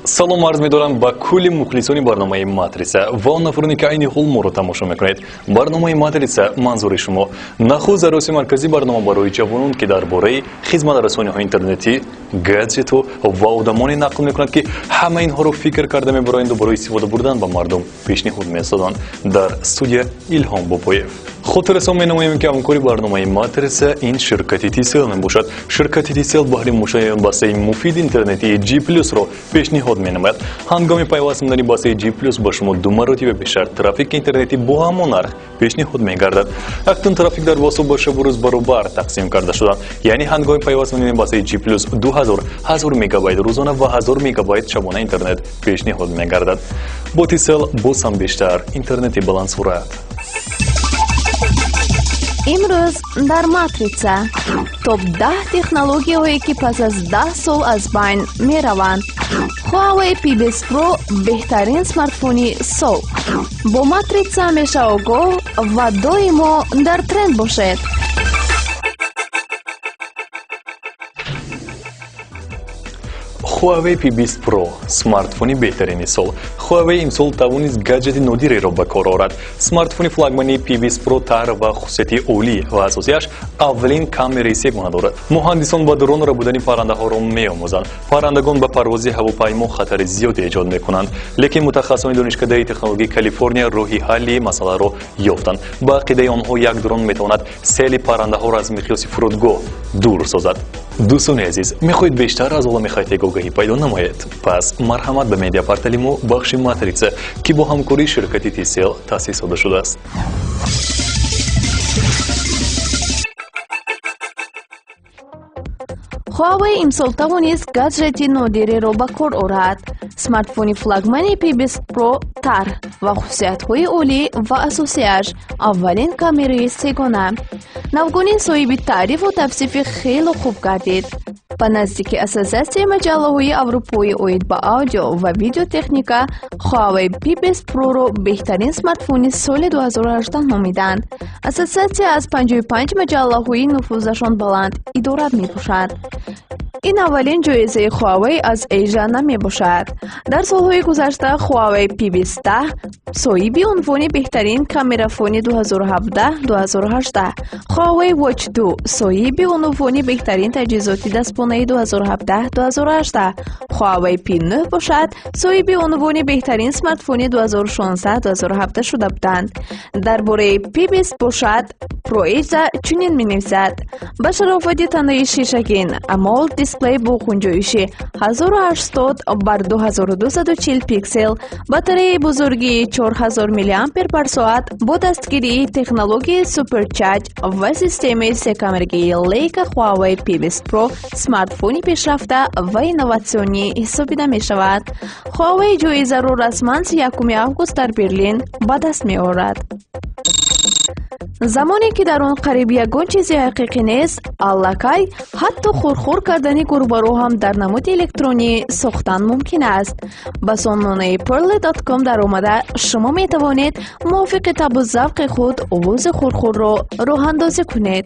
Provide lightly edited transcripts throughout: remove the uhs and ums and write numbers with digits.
Салом арз медорам ба кулли мухлисони барномаи Матрица ва он нафароне, ки айни ҳол моро тамошо мекунед. Барномаи Матрица манзури шумо. Нахуст дар маркази барнома барои ҷавонон, ки дар бораи хизматрасониҳои интернетӣ, гаджетҳо ва одамоне нақл мекунад, ки ҳама инҳоро фикр карда мебароянду барои истифода бурдан ба мардум пешниҳод месозанд. Дар студия Илҳом Бобоев. Хотиррасон менамоем, ки ҳамкори барномаи Матрица ин ширкати Тисел мебошад. Ширкати Тисел баҳри муштариён бастаи муфиди интернетии G Plus-ро пешниҳод менамояд. Ҳангоми пайваст намудани бастаи G Plus ба шумо ду маротиба бештар трафики интернетӣ бо ҳамон нарх пешниҳод мегардад. Акнун трафик дар WhatsApp ба шабу рӯз баробар тақсим карда шуданд. Яъне ҳангоми пайваст намудани бастаи G Plus 2000 1000 мегабайт рӯзона ва 1000 мегабайт шабона интернет пешниҳод мегардад. Бо Тисел боз ҳам бештар интернети баландсуръат. Имрӯз дар Матрица топ 10 технологияҳое, ки пас аз 10 сол аз байн мераванд. Huawei P20 Pro беҳтарин смартфони сол. Бо Матрица ҳамеша огоҳ ва доимо дар тренд бошед. Huawei P20 Pro смартфони беҳтарини сол. Huawei имсол тавонист гаджети нодиреро ба кор орад. Смартфони флагмани P20 Pro тарҳ ва хусусияти олӣ ва асосиаш аввалин камераи сегона дорад. Муҳандисон ба дрон рабудани паррандаҳоро меомӯзанд. Паррандагон ба парвози ҳавопаймо хатари зиёде эҷод мекунанд. Лекин мутахассисони Донишкадаи технологияи Калифорния роҳи ҳалли масъаларо ёфтанд. Ба ақидаи онҳо, як дрон метавонад сели паррандаҳоро аз миқёси фурудгоҳ дур созад. Дӯстони азиз, мехоҳед бештар аз олами хайтек огаҳӣ пайдо намоед? Пас марҳамат ба медиапортали мо, бахши Матрица, ки бо ҳамкории ширкати Тисел таъсис дода шудааст. Huawei имсол тавонист гаджети нодиреро ба кор орад. Смартфони флагмани P20 Pro тарҳ ва хусусиятҳои олӣ ва асосиаш аввалин камераи сегона. Навгонӣ соҳиби таърифу тавсифи хело хуб гардид. Ба наздики Ассотсиатсияи маҷаллаҳои аврупоӣ оид ба аудио ва видеотехника Huawei P20 Pro-ро беҳтарин смартфони соли 2018 номиданд. Ассотсиатсия аз 55 маҷаллаҳои нуфузашон баланд идорат мебошад. Ин аввалин ҷоизаи Huawei аз Asia намебошад. Дар солҳои гузашта Huawei P20 соҳиби унвони беҳтарин камерафони 2017-2018, Huawei Watch 2 соҳиби унвони беҳтарин таҷҳизоти дастпонаи 2017-2018, Huawei P9 бошад соҳиби унвони беҳтарин смартфони 2016-2017 шуда буданд. Дар бораи P20 бошад, ProAsia чунин менависад: ба шарофати танаи шишагин, AMOLED дисплей бо хунҷоиши 1800 бар 2240 пиксел, батареяи бузургии 4000 мА бар соат бо дастгирии технологияи Supercharge ва системаи секамерагии Leica, Huawei P20 Pro смартфони пешрафта ва инноватсионӣ ҳисобида мешавад. Huawei ҷоизаро расман 1 август дар Берлин ба даст меорад. Замоне ки дар он қариб ягон чизи ҳақиқӣ нест, аллакай ҳатто хурхур кардани гурбаро ҳам дар намуди электронӣ сохтан мумкин аст. Ба сомонаи purli.com даромада шумо метавонед мувофиқи табу завқи худ овози хурхурро роҳандозӣ кунед.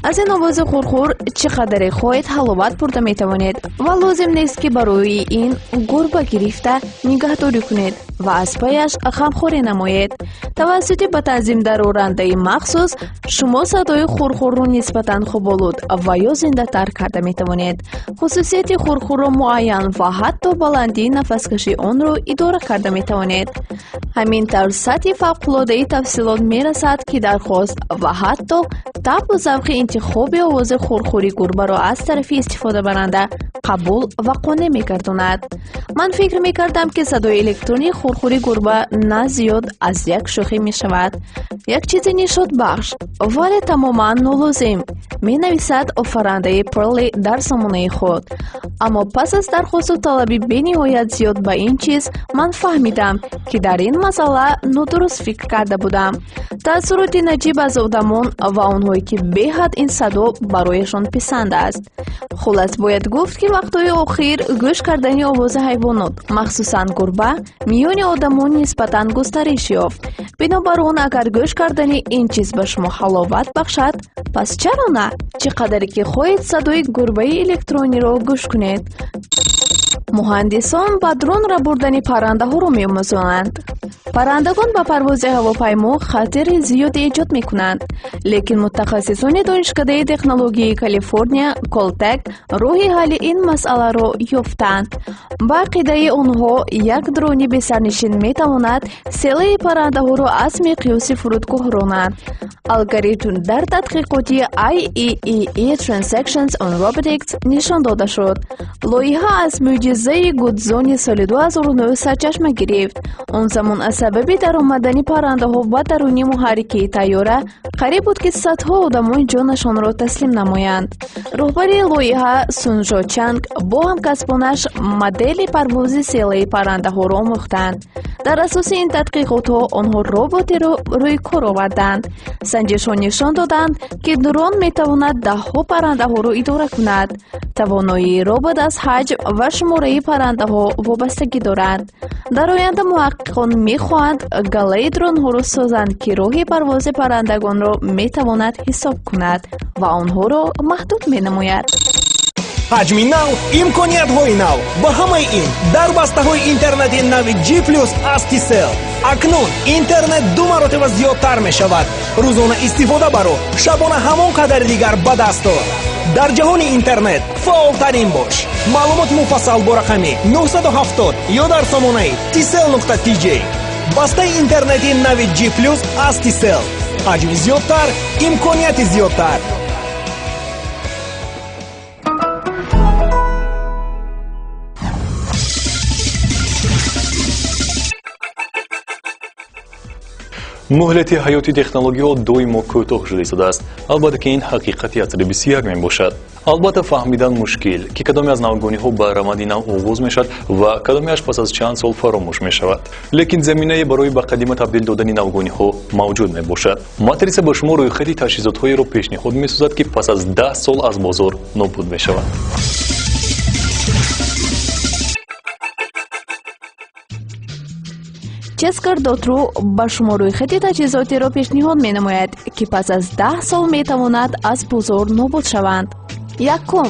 Аз ин овози хурхур чӣ қадаре хоҳед ҳаловат бурда метавонед ва лозим нест, ки барои ин гурба гирифта нигаҳдорӣ кунед ва аз паяш ғамхорӣ намоед. Тавассути ба танзим дарорандаи махсус шумо садои хурхурро нисбатан хуболуд ва ё зиндатар карда метавонед. Хусусияти хурхурро муайян ва ҳатто баландии нафаскашии онро идора карда метавонед. Ҳамин тавр сатҳи фавқулодаи тафсилот мерасад, ки дархост ва ҳатто табу завқи интихоби овози хурхури гурбаро аз тарафи истифодабаранда қабул ва қонеъ мегардонад. Ман фикр мекардам, ки садои электронии хурхури гурба на зиёд аз як шӯхӣ мешавад. Як чизи нишотбахш, вале тамоман нолозим, менависад офарандаи Purli дар сомонаи худ. Аммо пас аз дархосту талаби бениҳоят зиёд ба ин чиз ман фаҳмидам, ки дар ин масъала нодуруст фикр карда будам. Таассуроти наҷиб аз одамон ва онҳое, ки беҳад ин садо барояшон писанд аст. Хулас, бояд гуфт, ки вақтҳои охир гӯш кардани овози ҳайвонот, махсусан гурба, миёни одамон нисбатан густариш ёфт. Бинобар он, агар гӯш кардани ин чиз ба шумо ҳаловат бахшад, пас чаро на? Чӣ қадаре ки хоҳед садои гурбаи электрониро гӯш кунед. Муҳандисон ба дрон бурдани паррандаҳоро меомӯзонанд. Паррандагон ба парвози ҳавопаймо хатари зиёде эҷод мекунанд, лекин мутахассисони Донишкадаи технологияи Калифорния Колтек роҳи ҳалли ин масъаларо ёфтанд. Ба ақидаи онҳо, як дрони бесарнишин метавонад селаи паррандаҳоро аз миқёси фурудгоҳ ронад. Алгоритм дар тадқиқоти IEEE Transactions on Robotics нишон дода шуд. Лоиҳа аз мӯъҷизаи Гудзони соли 2009 сарчашма гирифт. Он замон аз сабаби даромадани паррандаҳо ба даруни муҳаррикии тайёра қариб буд, ки садҳо одамон ҷонашонро таслим намоянд. Роҳбари лоиҳа Сунжо Чанг бо ҳамкасбонаш модели парвози селаи паррандаҳоро омӯхтанд. Дар асоси ин тадқиқотҳо онҳо роботеро рӯи кор оварданд. Санҷишҳо нишон доданд, ки дрон метавонад даҳҳо паррандаҳоро идора кунад. Тавоноии робот аз ҳаҷм ва шумораи паррандаҳо вобастагӣ дорад. Дар оянда муҳаққиқон мехоҳанд галаи дронҳоро созанд, ки роҳи парвози паррандагонро метавонад ҳисоб кунад ва онҳоро маҳдуд менамояд. Ҳаҷми нав, имкониятҳои нав ва ҳамаи ин дар бастаҳои интернети нави G плюс аз Tcell. Акнун интернет ду маротиба зиёдтар мешавад. Рӯзона истифода баро, шабона ҳамон қадари дигар ба даст ор. Дар ҷаҳони интернет фаъолтарин бош. Маълумоти муфассал бо рақами 970 ё дар сомонаи tcell.tj. Бастаи интернети нави G плюс аз Tcell. Ҳаҷми зиёдтар, имконияти зиёдтар. Муҳлати ҳаёти технологияҳо доимо кӯтоҳ шуда истодааст. Албатта, ки ин ҳақиқати асри 21 мебошад. Албатта, фаҳмидан мушкил, ки кадоме аз навгониҳо ба раванди нав оғоз мешавад ва кадомеаш пас аз чанд сол фаромӯш мешавад. Лекин заминае барои ба қадима табдил додани навгониҳо мавҷуд мебошад. Матриса ба шумо рӯйхати таҷҳизотҳоеро пешниҳод месозад, ки пас аз 10 сол аз бозор нобуд мешаванд. Cheskar.ru ба шумо рӯйхати таҷҳизотеро пешниҳод менамояд, ки пас аз 10 сол метавонад аз бозор нобуд шаванд. Якум,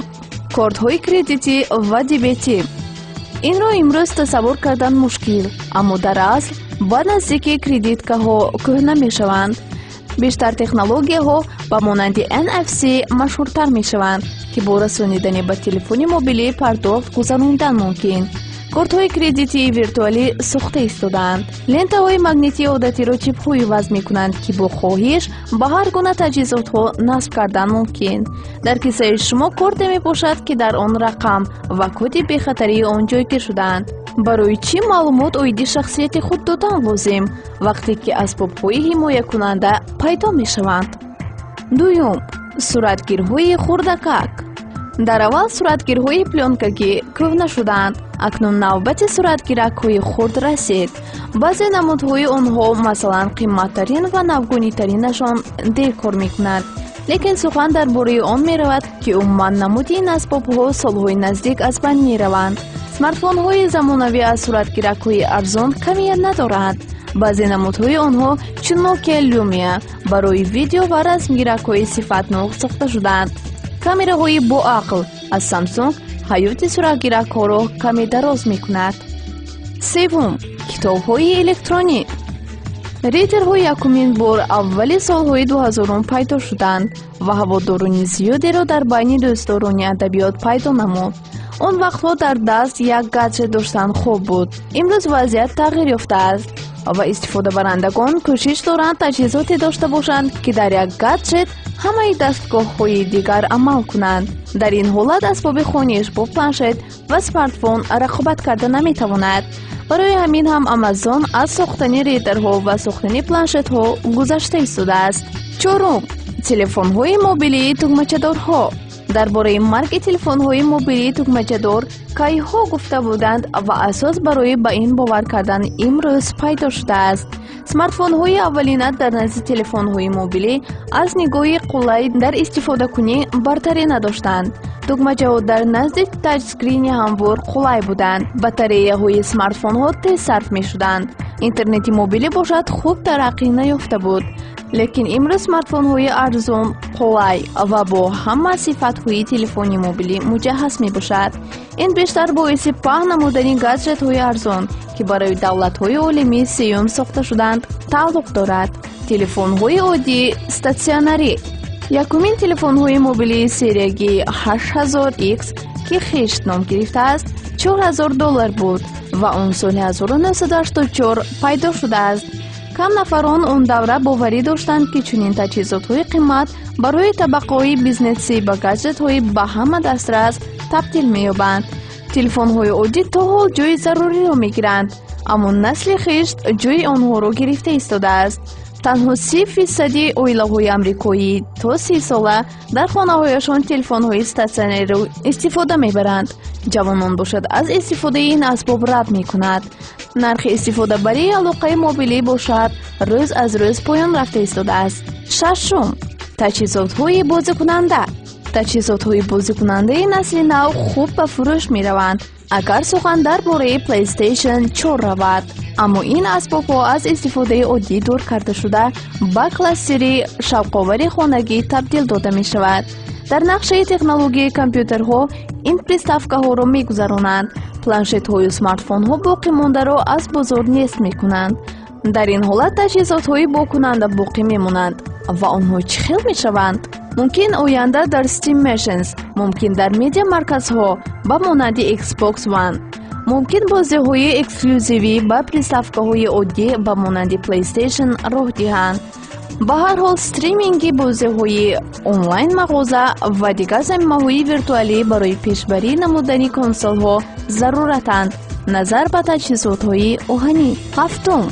кортҳои кредитӣ ва дебетӣ. Инро имрӯз тасаввур кардан мушкил, аммо дар асл ба наздики кредиткаҳо кӯҳна мешаванд. Бештар технологияҳо ба монанди NFC машҳуртар мешаванд, ки бо расонидани ба телефони мобилӣ пардохт гузаронидан мумкин. Кортҳои кредитии виртуалӣ сохта истодаанд. Лентаҳои магнитии одатиро чипҳо иваз мекунанд, ки бо хоҳиш ба ҳар гуна таҷҳизотҳо насб кардан мумкин. Дар кисаи шумо корте мебошад, ки дар он рақам ва коди бехатарии он ҷойгир шудаанд. Барои чӣ маълумот оиди шахсияти худ додан лозим, вақте ки асбобҳои ҳимоякунанда пайдо мешаванд? Дуюм, суратгирҳои хурдакак. Дар аввал суратгирҳои плёнкагӣ кӯҳна шуданд. Акнун навбати суратгиракҳои хурд расид. Баъзе намудҳои онҳо, масалан, қимматтарин ва навгонитаринашон дер кор мекунанд. Лекин сухан дар бораи он меравад, ки умуман намуди ин асбобҳо солҳои наздик аз байн мераванд. Смартфонҳои замонавӣ аз суратгиракҳои арзон камият надоранд. Баъзе намудҳои онҳо, чун Nokia Lumia, барои видео ва расмгиракҳои сифатнок сохта шудаанд. Камераҳои боақл аз Samsung ҳаёти суратгиракҳоро каме дароз мекунад. Севум, китобҳои электронӣ. Ридерҳо якумин бор аввали солҳои 2000 пайдо шуданд ва ҳаводорони зиёдеро дар байни дӯстдорони адабиёт пайдо намуд. Он вақтҳо дар даст як гаджет доштан хуб буд. Имрӯз вазъият тағйир ёфтааст ва истифодабарандагон кӯшиш доранд таҷҳизоте дошта бошанд, ки дар як гаджет ҳамаи дастгоҳҳои дигар амал кунанд. Дар ин ҳолат асбоби хониш бо планшет ва смартфон рақобат карда наметавонад. Барои ҳамин ҳам Амазон аз сохтани ридерҳо ва сохтани планшетҳо гузашта истодааст. Чорум, телефонҳои мобилии тугмачадорҳо. Дар бораи марги телефонҳои мобилии тугмачадор кайҳо гуфта буданд ва асос барои ба ин бовар кардан имрӯз пайдо шудааст. Смартфонҳои аввалина дар назди телефонҳои мобилӣ аз нигоҳи қулай дар истифодакунӣ бартарӣ надоштанд. Тугмачаҳо дар назди тачскрини ҳамвор қулай буданд. Батареяҳои смартфонҳо тез сарф мешуданд. Интернети мобилӣ бошад хуб тараққӣ наёфта буд. Лекин имрӯз смартфонҳои арзон, қулай ва бо ҳама сифатҳои телефони мобилӣ муҷаҳҳаз мебошад. Ин бештар боиси паҳн намудани гаджетҳои арзон, ки барои давлатҳои олами сеюм сохта шуданд, тааллуқ дорад. Телефонҳои оддӣ статсионарӣ. Якумин телефонҳои мобилии серияги 8000X, ки хишт ном гирифтааст, $4000 буд ва он соли 1984 пайдо шудааст. Кам нафарон он давра боварӣ доштанд, ки чунин таҷҳизотҳои қимат барои табақаҳои бизнесӣ ба гаджетҳои ба ҳама дастрас табдил меёбанд. Телефонҳои оддӣ то ҳол ҷои заруриро мегиранд, аммо насли хишт ҷои онҳоро гирифта истодааст. Танҳо 30% оилаҳои амрикоӣ то 30 сола дар хонаҳояшон телефонҳои статсионариро истифода мебаранд. Ҷавонон бошад, аз истифодаи ин асбоб рад мекунад. Нархи истифодабарии алоқаи мобилӣ бошад, рӯз аз рӯз поён рафта истодааст. Шашум, таҷҳизотҳои бозикунанда. Таҷҳизотҳои бозикунандаи насли нав хуб ба фурӯш мераванд, агар сухан дар бораи PlayStation 4 равад. Аммо ин асбобҳо аз истифодаи оддӣ дур карда шуда, ба кластери шавқовари хонагӣ табдил дода мешавад. Дар нақшаи технологияи компютерҳо ин приставкаҳоро мегузаронанд, планшетҳою смартфонҳо боқӣ мондаро аз бозор нест мекунанд. Дар ин ҳолат таҷҳизотҳои бокунанда боқӣ мемонанд ва онҳо чӣ хел мешаванд? Мумкин, оянда дар Steam Machines, мумкин, дар медиа-марказҳо ба монанди Xbox One, мумкин, бозиҳои эксклюзивӣ ба приставкаҳои оддӣ ба монанди PlayStation роҳ диҳанд. Ба ҳар ҳол, стриминги бозиҳои онлайн-мағоза ва дигар замимаҳои виртуалӣ барои пешбарӣ намудани консолҳо заруратанд назар ба таҷҳизотҳои оҳанӣ. Ҳафтум,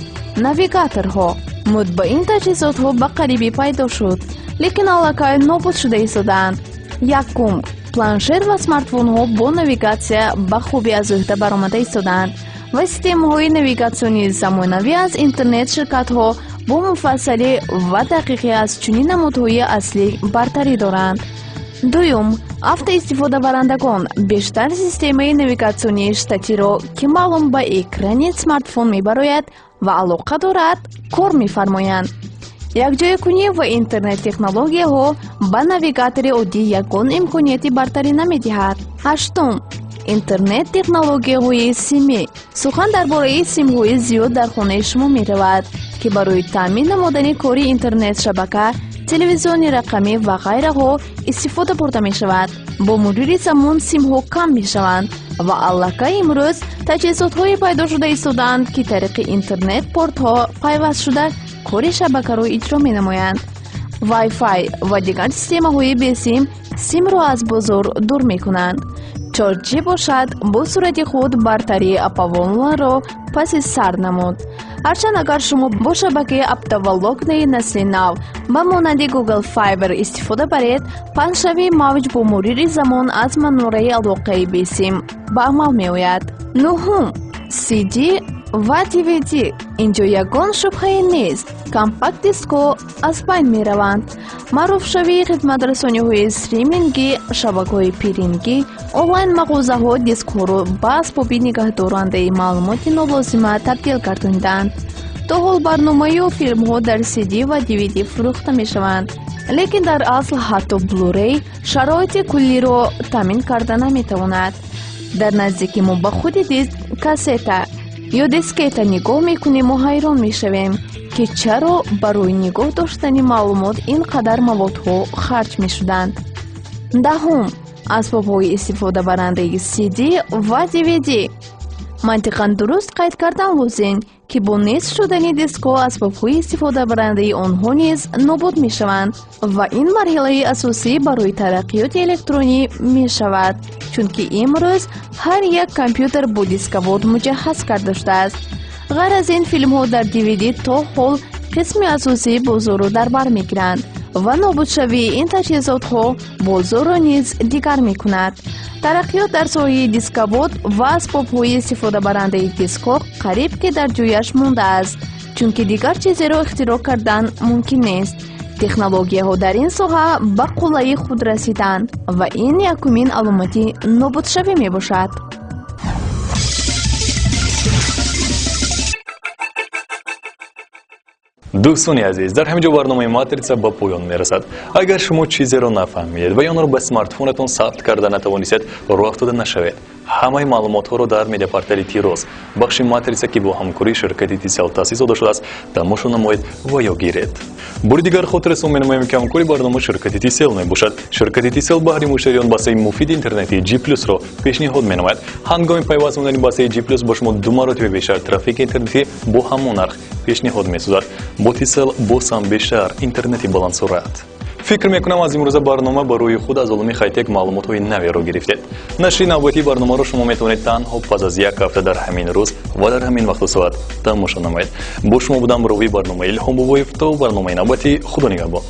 навигаторҳо. Мӯд ба ин таҷҳизотҳо ба қарибӣ пайдо шуд, лекин аллакай нобуд шуда истодаанд. Якум, планшет ва смартфонҳо бо навигатсия ба хубӣ аз ӯҳда баромада истодаанд ва системаҳои навигатсионии замонавӣ аз интернет ширкатҳо бо муфассалӣ ва дақиқӣ аз чунин намудҳои аслӣ бартарӣ доранд. Дуюм, автоистифодабарандагон бештар системаи навигатсионии штатиро, ки маълум ба экрани смартфон мебарояд ва алоқа дорад, кор мефармоянд. Якҷоякунӣ ва интернет-технологияҳо ба навигатори оддӣ ягон имконияти бартарӣ намедиҳад. Ҳаштум, интернет-технологияҳои симӣ. Сухан дар бораи симҳои зиёд дар хонаи шумо меравад, ки барои таъмин намудани кори интернет-шабака, телевизиони рақамӣ ва ғайраҳо истифода бурда мешавад. Бо мурури замон симҳо кам мешаванд ва аллакай имрӯз таҷҳизотҳое пайдо шуда истодаанд, ки тариқи интернет-портҳо пайваст шуда, кори шабакаро иҷро менамоянд. Wi-Fi ва дигар системаҳои бесим симро аз бозор дур мекунанд. 4G бошад, бо суръати худ бартарии оптоволокнаро паси сар намуд. Ҳарчанд агар шумо бо шабакаи оптоволокнаи насли нав ба монанди Google Fiber истифода баред, паҳншавии мавҷ бо мурури замон аз манораи алоқаи бесим ба амал меояд. Нуҳум, CD ва DVD. Инҷо ягон шубҳае нест, компакт-дискҳо аз байн мераванд. Маъруфшавии хизматрасониҳои стримингӣ, шабакаҳои пирингӣ, онлайн-мағозаҳо дискҳоро ба асбоби нигаҳдорандаи маълумоти нолозима табдил гардонидаанд. То ҳол барномаю филмҳо дар CD ва DVD фурӯхта мешаванд, лекин дар асл ҳатто Blu-ray шароити куллиро таъмин карда наметавонад. Дар наздикӣ мо ба худи диск, кассета ё дискета нигоҳ мекунему ҳайрон мешавем, ки чаро барои нигоҳ доштани маълумот ин қадар маводҳо харҷ мешуданд. Даҳум, асбобҳои истифодабарандаи CD ва DVD. Мантиқан дуруст қайд кардан лозим, ки бо нест шудани дискҳо асбобҳои истифодабарандаи онҳо низ нобуд мешаванд ва ин марҳилаи асосӣ барои тараққиёти электронӣ мешавад, чунки имрӯз ҳар як компютер бо дисковод муҷаҳҳаз карда шудааст. Ғайр аз ин, филмҳо дар DVD то ҳол қисми асосии бозорро дар бар мегиранд ва нобудшавии ин таҷҳизотҳо бозорро низ дигар мекунад. Тараққиёт дар соҳаи дисковод ва асбобҳои истифодабарандаи дискҳо қариб ки дар ҷояш мондааст, чунки дигар чизеро ихтироъ кардан мумкин нест. Технологияҳо дар ин соҳа ба қуллаи худ расиданд ва ин якумин аломати нобудшавӣ мебошад. Дӯстони азиз, дар ҳамин ҷо барномаи «Матрица» ба поён мерасад. Агар шумо чизеро нафаҳмидед ва ё онро ба смартфонатон сабт карда натавонистед, роҳ афтода нашавед. Ҳамаи маълумотҳоро дар медиапортали «Тирӯз», бахши «Матрица», ки бо ҳамкории ширкати Тисел таъсис дода шудааст, тамошо намоед ва ё гиред. Бори дигар хотиррасон менамоем, ки ҳамкори барнома ширкати Тисел мебошад. Ширкати Тисел баҳри муштариён бастаи муфиди интернетии G Плюсро пешниҳод менамояд. Ҳангоми пайваст намудани бастаи G Плюс ба шумо ду маротиба бештар трафики интернетӣ бо ҳамон нарх пешниҳод месозад. Бо Тисел боз ҳам бештар интернети баландсуръат. Фикр мекунам, аз имрӯза барнома барои худ аз олами хайтек маълумотҳои наверо гирифтед. Нашри навбатии барномаро шумо метавонед танҳо пас аз як ҳафта, дар ҳамин рӯз ва дар ҳамин вақту соат тамошо намоед. Бо шумо будам ровии барнома Илҳом Бобоев. То барномаи навбатӣ, худо нигаҳбон.